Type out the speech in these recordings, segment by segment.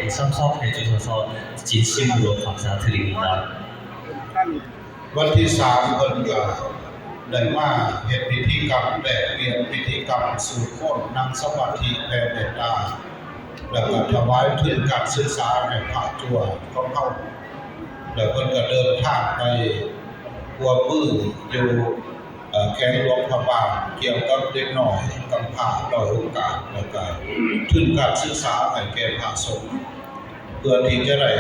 삼성 해주셔서 진심으로 감사드립니다. ວັນທີສາມເພິ່ນກໍໄດ້ມາເຮັດພິທີກຳແລກປ່ຽນພິທີກຳສູດມົນ ນັ່ງສະມາທິແຜ່ເມດຕາ ແລ້ວກໍຖວາຍທຶນການສຶກສາໃຫ້ພະຈົວຂອງເຮົາ ແລ້ວເພິ່ນກໍເດີນທາງໄປຮ່ວມມືຢູ່ ເອີ ແຂວງຫຼວງພະບາງ ກ່ຽວກັບເດັກນ້ອຍກຳພ້າດ້ອຍໂອກາດ ແລ້ວກະທຶນການສຶກສາໃຫ້ແກ່ພະສົງ ເພື່ອທີ່ຈະໄດ້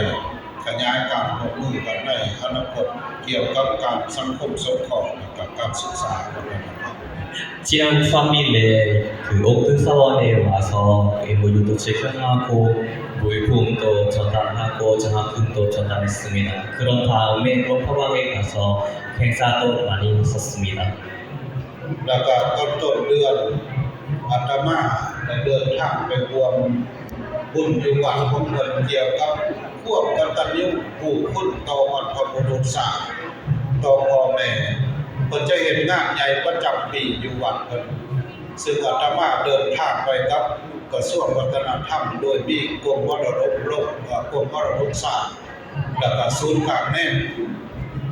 ຂະຫຍາຍການຮ່ວມມືກັນໃນອະນາຄົດ ກ່ຽວກັບການສັງຄົມສົງເຄາະ ແລະກະການສຶກສາວັດທະນະທຳ. 지난 삼 일에 그 옥두 사원에 와서 엠오유도 체결하고 물품도 전달하고 장학금도 전달했습니다. 그런 다음에 롬파방에 가서 행사도 많이 했었습니다. ແລ້ວກໍຕອນຕົ້ນເດືອນ ອາດຕະມາໄດ້ເດີນທາງໄປຮ່ວມບຸນຢູ່ວັດຂອງເພິ່ນ ກ່ຽວກັບຄວາມກະຕັນຍູຮູ້ຄຸນຕໍ່ບັນພະບຸລຸດຊາດ ຕໍ່ພໍ່ແມ່. ເພິ່ນຈະເຮັດງານໃຫຍ່ປະຈຳປີຢູ່ວັດເພິ່ນ ຊຶ່ງອາດຕະມາເດີນທາງໄປກັບກະຊວງວັດທະນະທຳ ໂດຍມີກົມມໍລະດົກໂລກ ເອີ ກົມມໍລະດົກຊາດ ແລ້ວກະສູນກາງແນມ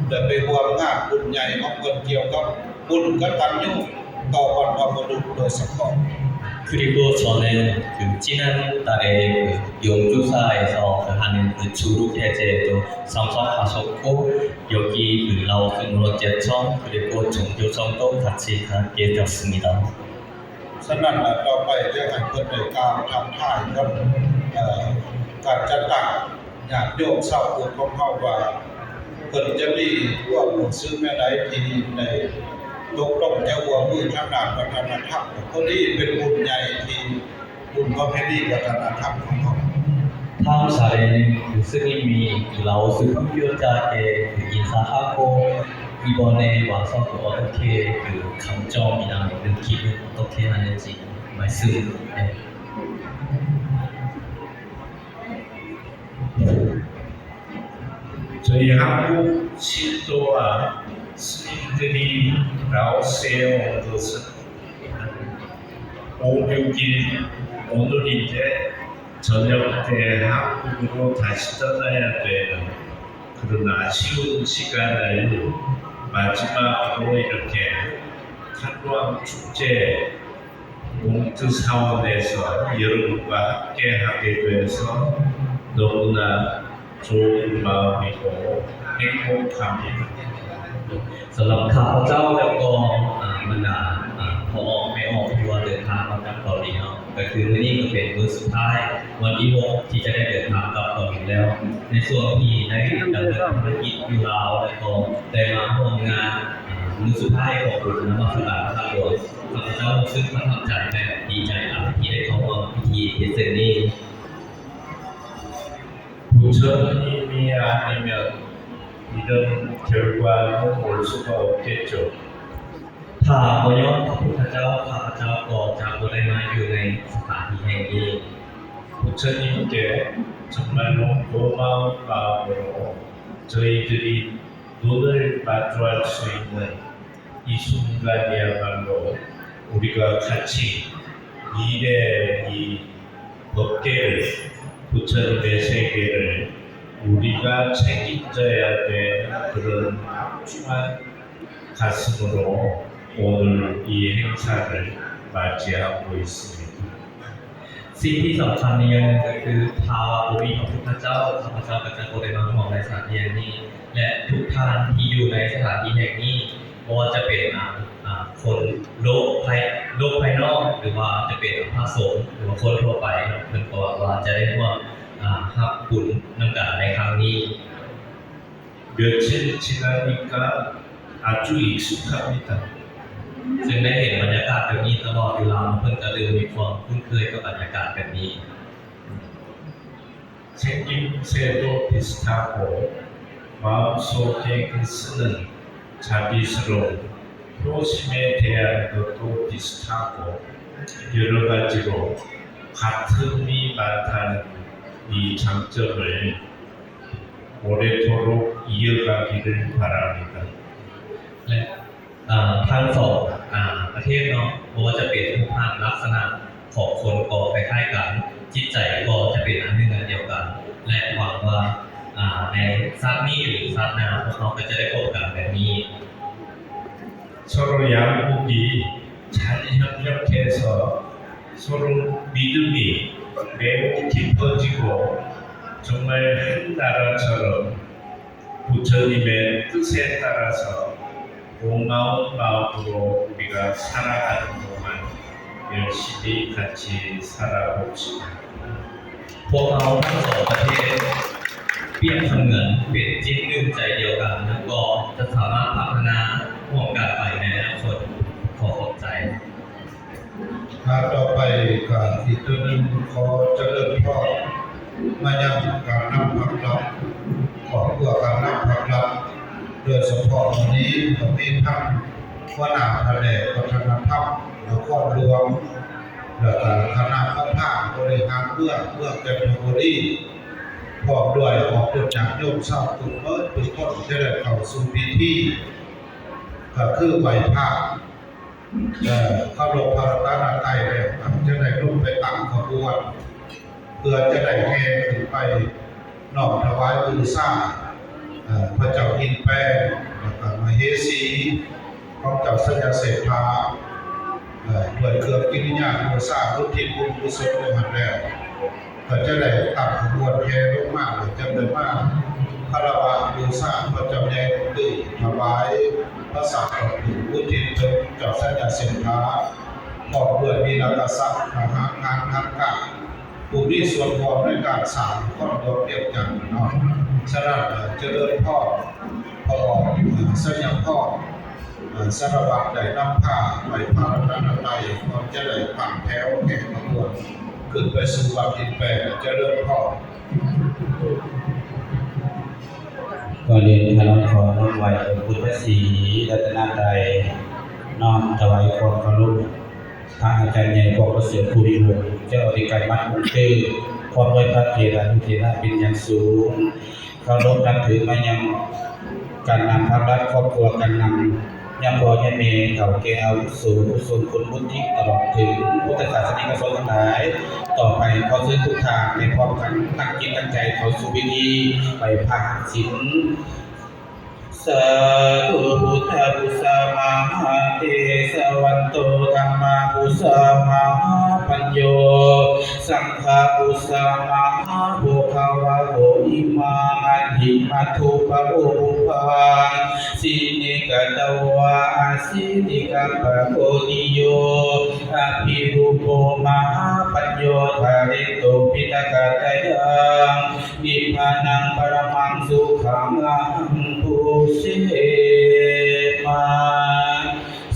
ໄດ້ໄປຮ່ວມງານບຸນໃຫຍ່ຂອງເພິ່ນ ກ່ຽວກັບບຸນກະຕັນຍູຕໍ່ບັນພະບຸລຸດໂດຍສະເພາະ. 그리고 저는 그 지난 달에 그 용주사에서 그 하는 그 주룩 해제에도 참석하셨고, 여기 그 라오스 문어제청 그리고 종교청도 같이 가게 되었습니다. ສະນັ້ນລະ ຕໍ່ໄປຈະໃຫ້ເພິ່ນໄດ້ກ່າວທັກທາຍກັບ ເອີ ການຈັດຕັ້ງຍາດໂຍມຊາວພຸດຂອງເຮົາວ່າ ເພິ່ນຈະມີຄວາມຮູ້ສຶກແນວໃດທີ່ໄດ້ຕົກລົງຈະຮ່ວມມືທາງດ້ານວັດທະນະທຳ. ພໍດີເປັນບຸນໃຫຍ່ທີ່ ບຸນປະເພນີວັດທະນະທຳຂອງເຮົາ. 다음 사례는 그 스님이 그 라오스 선교자에게 그 인사하고 이번에 와서 그 어떻게 그 감정이나 느낌은 어떻게 하는지 말씀. 네. 저희 한국 신도와 스님들이 라오스에 온 것은 오월 육 일 오늘인데 저녁 때 한국으로 다시 떠나야 되는 그런 아쉬운 시간을 마지막으로 이렇게 칸ܘ안 축제 옥두 사원에서 여러분과 함께 하게 돼서 너무나 좋은 마음이고 행복합니다. ສຳລັບຂ້າພະເຈົ້າ ແລ້ວກໍ ອາ ບັນດາ ອາ ພໍ່ອອກແມ່ອອກທີ່ວ່າເດີນທາງມາຈາກເກົາຫຼີເນາະ ກໍຄືມື້ນີ້ກໍເປັນມື້ສຸດທ້າຍ ວັນທີຫົກ ທີ່ຈະໄດ້ເດີນທາງກັບເກົາຫຼີແລ້ວ ໃນຊ່ວງທີ່ໄດ້ດຳເນີນພາລະກິດຢູ່ລາວ ແລ້ວກໍໄດ້ມາຮ່ວມງານ ອາ ມື້ສຸດທ້າຍຂອງບຸນນະມັດສະການພະທາດຫຼວງ ຂ້າພະເຈົ້າຮູ້ສຶກປະທັບໃຈ ແລະ ດີໃຈຫຼາຍທີ່ໄດ້ເຂົ້າຮ່ວມພິທີເຮັດເຊັ່ນນີ້. 부처님이 아니면 이런 결과는 올 수가 없겠죠. ຖ້າບໍ່ຍ້ອນພະພຸດທະເຈົ້າ ຂ້າພະເຈົ້າກໍຈະບໍ່ໄດ້ມາຢູ່ໃນສະຖານທີ່ແຫ່ງນີ້. 부처님께 정말로 고마운 마음으로 저희들이 눈을 마주할 수 있는 이 순간이야말로 우리가 같이 미래의 이 법계를, 부처님의 세계를 우리가 책임져야 되는 그런 소중한 가슴으로 오늘 이 행사를 맞이하고 있습니다. ສິ່ງທີ່ສຳຄັນອີກຢ່າງໜຶ່ງກໍຄື ຖ້າວ່າບໍ່ມີພະພຸດທະເຈົ້າ ຂ້າພະເຈົ້າກໍຈະບໍ່ໄດ້ມາຮ່ວມໃນສະຖານທີ່ແຫ່ງນີ້ ແລະ ທຸກທ່ານທີ່ຢູ່ໃນສະຖານທີ່ແຫ່ງນີ້ ບໍ່ວ່າຈະເປັນ ອາ ອາ ຄົນໂລກພາຍ ໂລກພາຍນອກ ຫຼືວ່າຈະເປັນພະສົງ ຫຼືວ່າຄົນທົ່ວໄປເນາະ ເພິ່ນກໍຫວັງວ່າຈະໄດ້ຮ່ວມ ອາ ຮັບບຸນນຳກັນໃນຄັ້ງນີ້. 며칠 지나니까 아주 익숙합니다. ເຊິ່ງໄດ້ເຫັນບັນຍາກາດແບບນີ້ຕະຫຼອດເວລາ ເພິ່ນກໍເລີ່ມມີຄວາມຄຸ້ນເຄີຍກັບບັນຍາກາດແບບນີ້. 생김새도 비슷하고 마음속에 그 쓰는 자비스러운 효심에 대한 것도 비슷하고 여러 가지로 같음이 많다는 이 장점을 오래도록 이어가기를 바랍니다. ແລະ ອາ ທັງສອງ ອາ ປະເທດເນາະ ບໍ່ວ່າຈະເປັນຮູບຮ່າງລັກສະນະຂອງຄົນກໍຄ້າຍໆກັນ, ຈິດໃຈກໍຈະເປັນອັນໜຶ່ງອັນດຽວກັນ. ຊາດນີ້ ຫຼື ຊາດໜ້າ ພວກເຮົາກໍຈະໄດ້ພົບກັນແບບນີ້. 서로 양복이 잘 협력해서 서로 믿음이 매우 깊어지고 정말 한 나라처럼 부처님의 뜻에 따라서 고마운 마음으로 우리가 살아가는 동안 열심히 같이 살아봅시다. ພວກເຮົາທັງສອງປະເທດປຽບສະເໝືອນເປັນຈິດໜຶ່ງໃຈດຽວກັນ ແລ້ວກໍຈະສາມາດພັດທະນາຮ່ວມກັນໄປໃນອະນາຄົດ. ຂໍຂອບໃຈ. ຕໍ່ໄປກໍອີກຕົວໜຶ່ງ ຂໍຈະເລີນພອນມາຍັງການນຳພັກລັດ, ຄອບຄົວການນຳພັກລັດ, ໂດຍສະເພາະມື້ນີ້ກໍມີທັງຫົວໜ້າພະແນກວັດທະນະທຳນະຄອນຫຼວງ ແລ້ວກໍຄະນະປະທານບໍລິຫານເມືອງ ເມືອງຈັນທະບູລີ ພ້ອມດ້ວຍອອກຕົນຍາດໂຍມຊາວພຸດເບິດທຸກຄົນຈະໄດ້ເຂົ້າສູ່ພິທີ ກໍຄືໄຫວ້ພະ ເອີ ເຄົາລົບພະລັດຕະນະໄຕແລ້ວ ກໍຈະໄດ້ລົງໄປຕັ້ງຂະບວນ ເພື່ອຈະໄດ້ແຫ່ຂຶ້ນໄປນ້ອມຖວາຍບູຊາ ເອີ ພະເຈົ້າອິນແປງ ແລ້ວກໍມະເຫສີຂອງເຈົ້າໄຊຍະເສດຖາ ເອີ ດ້ວຍເຄື່ອງກິລິຍາບູຊາ ອຸທິດບຸນກຸສົນໃນຫັ້ນແລ້ວ ກໍຈະໄດ້ຕັ້ງຂະບວນແຫ່ລົງມາ ແລ້ວຈະໄດ້ມາຄາລະວະບູຊາພະເຈົ້າໃຫຍ່ລຸງຕື້ ຖວາຍພະສາດດອກໄມ້ ອຸທິດເຖິງເຈົ້າໄຊຍະເສດຖາ ພ້ອມດ້ວຍວີລະກະສັດ ທະຫານ ທະຫານ ທະຫານການ ຜູ້ມີສ່ວນຮ່ວມໃນການສ້າງນະຄອນຫຼວງວຽງຈັນເນາະ. ສະນັ້ນ ຈະເລີນພອນ ພໍ່ ໄຊຍະພອນ ສາລະວັດ ໄດ້ນຳພາໄຫວ້ພະລັດຕະນະໄຕ ກ່ອນຈະໄດ້ຕັ້ງແຖວແຫ່ຂະບວນຂຶ້ນໄປສູ່ວັດອິນແປງ. ຈະເລີນພອນ. ກ່ອນອື່ນ ຂ້ານ້ອຍຂໍນ້ອມໄຫວ້ອົງພຸດທະສີລັດຕະນະໄຕ ນ້ອມຖວາຍຄວາມເຄົາລົບພະອາຈານໃຫຍ່ ພວກປະເສີດພູວິວົງເຈົ້າອະທິການມັດອົງເຕີ ພ້ອມດ້ວຍພະເຖລະນຸເຖລະເປັນຢ່າງສູງ. ເຄົາລົບນັບຖືມາຍັງການນຳພັກລັດ, ຄອບຄົວການນຳ, ຍາພໍ່ຍາແມ່, ເຖົ້າແກ່ອາວຸໂສ, ຜູ້ຊົງຄຸນວຸດທິ, ຕະຫຼອດເຖິງພຸດທະສາສະນິກະຊົນທັງຫຼາຍ. ຕໍ່ໄປຂໍເຊີນທຸກທ່ານໄດ້ພ້ອມກັນຕັ້ງຈິດຕັ້ງໃຈເຂົ້າສູ່ພິທີໄຫວ້ພະຮັກສິນ. ສາທຸ ພຸດທະປູຊາມະຫາເທສະວັນໂຕ ທຳມະປູຊາມະຫາປັນໂຍ ສັງ ຄະປູຊາມະຫາໂພຄະວາໂຫ ອິມາມະທິມັດຖຸປະໂອປຸບພັງ ສິນນິກະຕະວາ ອາສິນນິກະປະໂຄນິໂຍ ອະພິຣູໂປມະຫາປັນໂຍ ທາລິນໂຕປິຕະກະຕະຍັງ ນິບພານັງປະມະງສຸຂັງ ອະຫັງປູເຊມະ.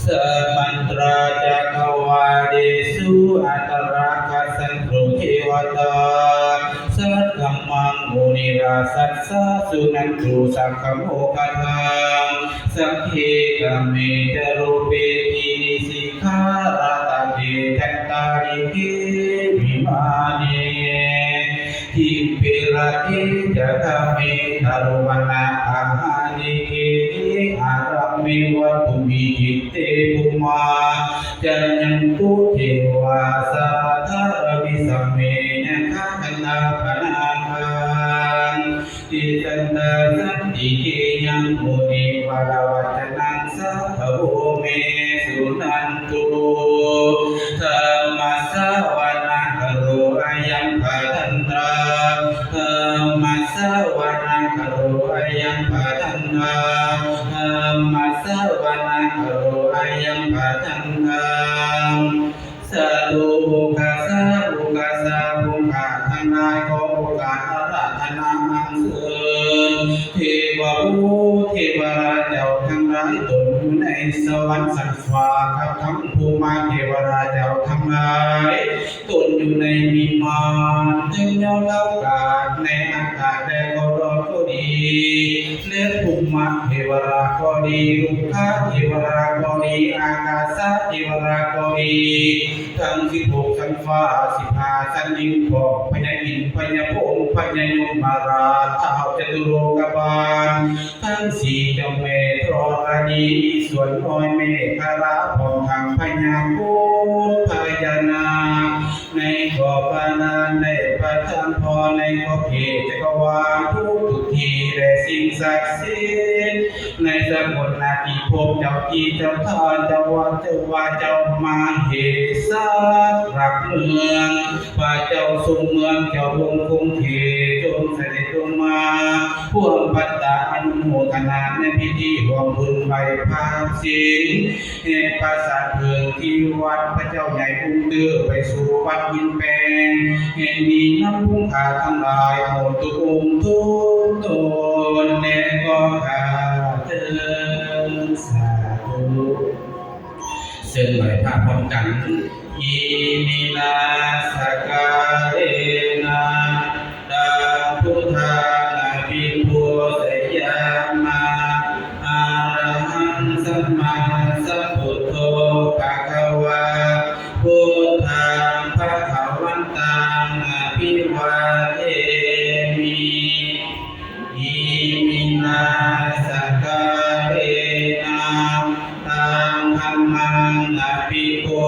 ສະມັນຕຣາຈັກກະວາເລສຸ ອັດຕະລາຄະສັນຕຸເທວະຕາ ສັດທຳມັງມຸນີລາສັດສາ ສຸນັນຕຸສັກຂະໂມຄະທັງ ສັກເຂກະເມຈະໂລເປຕິນິສິຂາລະຕະເຕ ຈັນຕາລິເກ ວິມາເນ ທິມພິລະເຕຈະຄະເມ ຕະລຸມະນະອາຫານິເກ ອາຣາເມ ວັດຖຸມິ ຈິດເຕ ພູມາ ຈາຍັນຕຸ ເທວາ ສາລະທາລະວິສະເມ ຍັກຂະກັນທາພະນາຄາ ຕິສສັນຕາສັນຕິເກ ຍັງມຸນີວະລະວັດຈະນັງ ສາທະໂວ ເມ ສຸນັນຕຸ ທຳມະສະວະນະກະໂຣ ອາຍັງພະທັນຕາ ທຳມະສະວະນະກະໂຣ ອາຍັງພະທັນຕາ ທຳມະສະວະນະກະໂຣ ອາຍັງພະທັນຕາ ສາທຸ ໂອກາສາ ໂອກາສາ ພວກຂ້າທັງຫຼາຍ ຂໍໂອກາດອາລາທະນາອັນເຊີນ ເທວະບຸດເທວະລາເຈົ້າທັງຫຼາຍ ຕົນຢູ່ໃນສະຫວັນຊັ້ນຟ້າ ກັບທັງພູມມະເທວະລາເຈົ້າທັງຫຼາຍ ຕົນຢູ່ໃນວິມານ ເທິງຍອດເຂົາກາດ ໃນອາກາດແລະກໍລອດກໍດີ ແລະ ພູມມະເທວະລາກໍດີ ລຸກຂະເທວະລາກໍດີ ອາກາສະເທວະລາກໍດີ ທັງສິບຫົກຊັ້ນຟ້າ ສິບຫ້າຊັ້ນດິນ ພ້ອມພະຍາອິນ ພະຍາພົມ ພະຍາຍົມມະລາດ ທ້າວຈະຕຸໂລກະບານ ທັງສີ່ເຈົ້າແມ່ທໍລະນີ ສ່ວນນ້ອຍເມຂະລາ ພ້ອມທັງພະຍາໂຄດ ພະຍານາກ ໃນຂອບພະນານ ໄດ້ປະທານພອນ ໃນຂອບເຂດຈັກກະວານທຸກໆທີ່ ແລະ ສິ່ງສັກສິດໃນສະກົນນະທິພົບ ເຈົ້າທີ່ເຈົ້າທານ ເຈົ້າວັດເຈົ້າວາ ເຈົ້າມະເຫສັກ ຫຼັກເມືອງ ພະເຈົ້າຊົງເມືອງ ເຈົ້າວົງຄົງເຂດ ຈົ່ງສະເດັດລົງມາ ຮ່ວມປັດຕາອະນຸໂມທະນາໃນພິທີຮ່ວມບຸນໄຫວ້ພະສິນ ເຮັດປາສາດເຜິ້ງທີ່ວັດພະເຈົ້າໃຫຍ່ອຸ້ມຕື້ ໄປສູ່ວັດຫີນແປ້ງແຫ່ງນີ້ນຳພວກຂ້າທັງຫຼາຍ ໝົດທຸກອົງທຸກຕົນແດ່ ຂໍຂ້າເທີ້ນ ສາທຸ. ເຊີນໄຫວ້ພະພ້ອມກັນ. ອິມິນາ ສັກກາເລນະ ຕັງ ພຸດທັງ ອະພິປູຊະຍາມະ ອະລະຫັງ ສຳມາສຳພຸດໂທ ພະຄະວາ ພຸດທັງ ພະຄະວັນຕັງ ອະພິວາເທມິ. ອິມິນາ ສັກກາເລນະ ຕັງ ທຳມັງ ອະພິປູ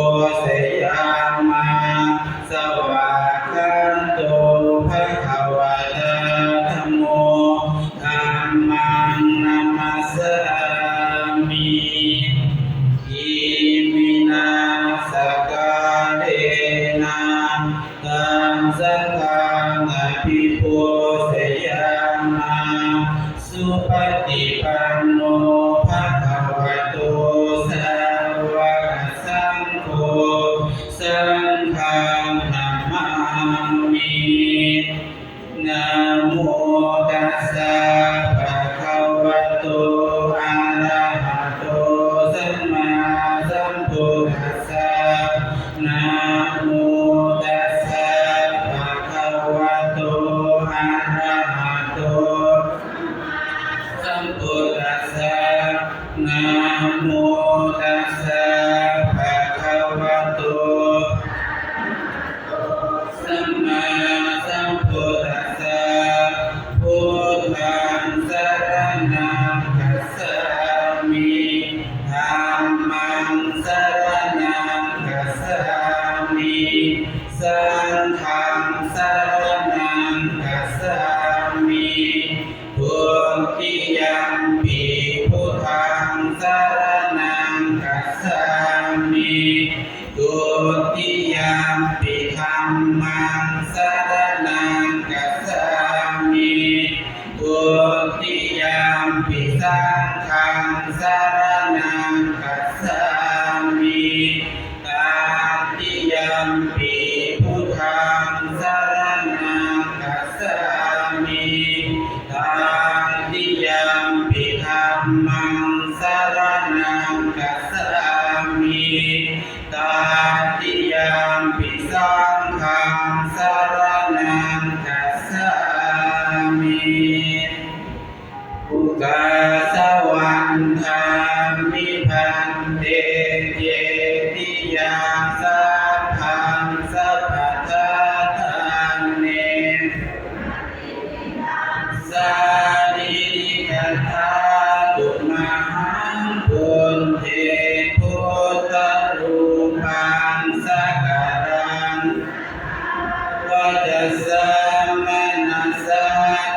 ຊະຍາມະ ສະວາກຂາໂຕ ພະຄະວະຕາ ທຳໂມ ທຳມັງ ນະມັດສາມິ. ອິມິນາ ສັກກາເລນະ ຕັງ ສັງຄັງ ອະພິປູຊະຍາມະ ສຸປະຕິປັນໂນ ພະຄະວະໂຕ ສາວະກະສັງໂຄ ສັງຄັງ ນະມາມິ. ນະໂມຕັດສະ ພະຄະວະໂຕ ອະລະຫະໂຕ ສຳມາສຳພຸດທັດສະ. ນະໂມຕັດສະ ພະຄະວະໂຕ ອະລະຫະໂຕ ສຳມາສຳພຸດທັດສະ. ນະໂມຕັດສະ ພະຄະວະໂຕ ສຳມາສຳພຸດທັດສະ. ພຸດທັງ ສະລະນັງ ຄັດສາມິ ທຳມັງ ສະລະນັງ ຄັດສາມິ ສັງຄັງ ສະລະນັງ ຄັດສາມິ ທຸດຕິຍຳປິ ພຸດທັງ ສະລະນັງ ຄັດສາມິ ທຸດຕິຍຳປິ ທຳມັງ ສະລະນັງ ຄັດສາມິ ທຸດຕິຍຳປິ ສັງຄັງ ສະລະນັງ ຄັດສາມິ ຕະຕິຍຳປິ ພຸດທັງ ສະລະນັງ ຄັດສາມິ ຕະຕິຍຳປິ ທຳມັງ ສະລະນັງ ຄັດສາມິ ຕະຕິຍຳປິ ສັງຄັງ ສະລະນັງ ຄັດສາມິ ອຸກາສະວັນທາມິ ພັນເຕ ເຈຕິຍາສັບພັງ ສັບພະທາທາເນ ສາລີລິກະທາຕຸມະຫັງ ປຸນເທ ພຸດທະລູປັງ ສັກກາລັງ ວັດຈະສາມະນະສາ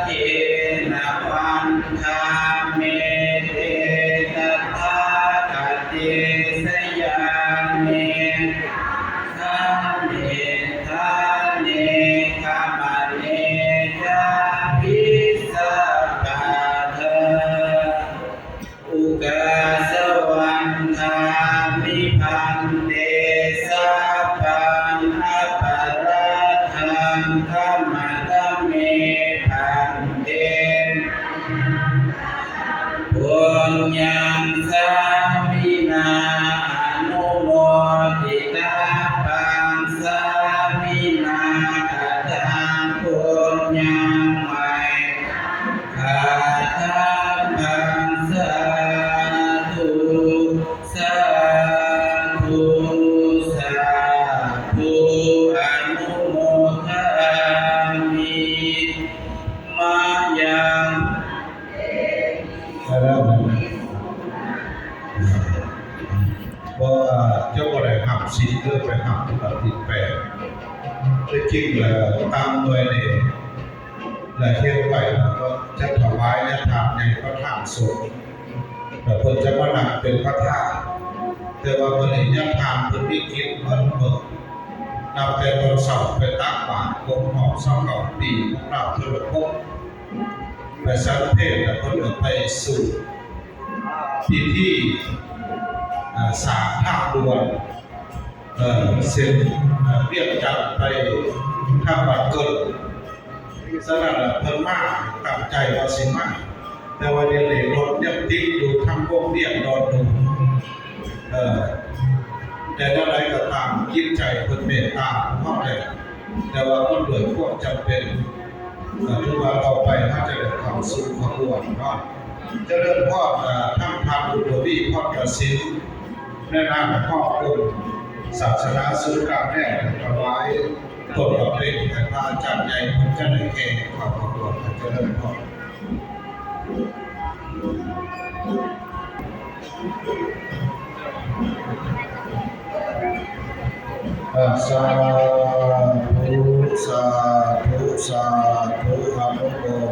ເທນະວັນທາເມ ເຕຕະຖາຄະເຕ ສະຍາເນ ທາເມທາເນ ຄະມະເນ ຈາພິສະປາທາ ອຸກາສະວັນທາມິ ພັນເຕ ສັບພັງ ອະປະລາທັງ ຂະມະຕະເມ ພັນເຕ ປຸນຍັງ ສາມິນາ ອະນຸໂມທິຕາປັງ ສາມິນາ ກະຕັງ ປຸນຍັງ ໄມ ກະທັງ ສາທຸ ສາທຸ ສາທຸ ອະນຸໂມທາມິ ມາຍັງ ເພາະວ່າເຈົ້າບໍ່ໄດ້ຮັບສິນເດີ ໄປຮັບທີ່ວັດທີແປດ ແຕ່ຈິງແລ້ວຕາມໜ່ວຍນີ້ ເຮັດໄວ້ ແລ້ວກໍຈະຖວາຍຍາທານໃຫຍ່ປະທານສົງ ແລ້ວເພິ່ນຈະມານັ່ງເປັນປະທານ. ແຕ່ວ່າມື້ນີ້ຍາທານເພິ່ນມີກິດໝົດມື້ ນັບແຕ່ຕອນເຊົ້າໄປຕັກບາດຄົບຮອບຊາວເກົ້າປີຂອງລາວທະລະພົບ ໄປສັນເພນ ແລ້ວເພິ່ນກໍໄປສູ່ພິທີ ເອີ ສ້າງທາງດ່ວນ ເອີ ເສັ້ນ ເອີ ວຽງຈັນໄປທາງບ້ານເກີດ. ສະນັ້ນລະເພິ່ນມາຕັ້ງໃຈວ່າຊິມາ ແຕ່ວ່າດຽວນີ້ລົດຍັງຕິດຢູ່ທາງວົງວຽນດອນດູ. ເອີ ແຕ່ແນວໃດກໍຕາມ ຈິດໃຈເພິ່ນເມດຕາພວກເຮົາແລ້ວ ແຕ່ວ່າມັນດ້ວຍຄວາມຈຳເປັນ ກໍຖືວ່າຕໍ່ໄປເຮົາຈະໄດ້ເຂົ້າສູ່ຂະບວນເນາະ. ຈະເລີນພອນ ເອີ ທັງທ່ານບຸນທະວີ ພອນປະສິນ ໃນນາມຂອງອົງສາສະໜາສູນກາງແດນ ຖວາຍຕົ້ນໝາກເປັດໃຫ້ພະອາຈານໃຫຍ່ເພິ່ນຈະໄດ້ແຫ່ເຂົ້າຂະບວນ. ຈະເລີນພອນ. ສາທຸ ສາທຸ ສາທຸ ອະນຸໂມ